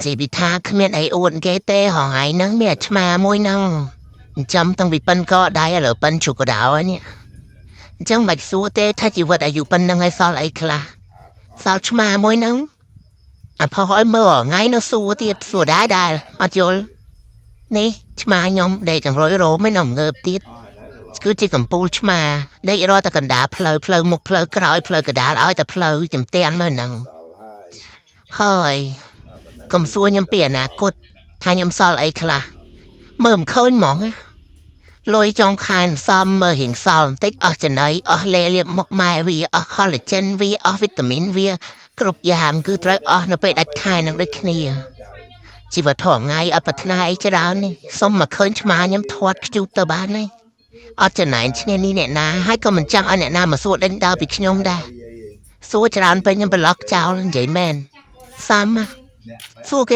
ជីវិថាគ្មានអីអួតគេទេហងៃហ្នឹងមានអាឆ្មាមួយហ្នឹងចិញ្ចឹមតាំងពីប៉ិនកដៃឥឡូវប៉ិនជ្រូកកដោហើយនេះអញ្ចឹងមិនសួរទេថាជីវិតអាយុប៉ុណ្្នឹងហើយសល់អីខ្លះសល់ឆ្មាមួយហ្នឹងអាផុសឲ្យមើលថ្ងៃនៅសួរទៀតសួរដែរដែរអត់យល់នេះឆ្មាខ្ញុំដេកចង្រុយរោមឯនោះងើបទៀតគឺជាកំពូលឆ្មាដេករត់តែកណ្ដាលផ្លូវផ្លូវមុខផ្លូវក្រោយផ្លូវកណ្ដាលឲ្យតែផ្លូវចំទាំងនៅហ្នឹងហើយកុំសួរខ្ញុំពីអនាគតថាខ្ញុំសល់អីខ្លះមើលមិនឃើញហ្មងណាលុយចុងខែសំមើលរៀងសល់បន្តិចអស់ចំណីអស់លេលាបមុខម៉ែវាអស់ collagen វាអស់វីតាមីនវាគ្រប់យ៉ាងគឺត្រូវអស់នៅពេលដាច់ខែនឹងដូចគ្នាជីវិតធម្មថ្ងៃអត់ប្រាថ្នាអីច្រើននេះសុំមកឃើញឆ្មាខ្ញុំធាត់ខ្ជូតទៅបានហើយអត់ចំណែនឈ្នានេះអ្នកណាហើយក៏មិនចង់ឲ្យអ្នកណាមកសួរដេញដោលពីខ្ញុំដែរសួរច្រើនពេកខ្ញុំប្លុកចោលនិយាយមែនសាំសួរគេ។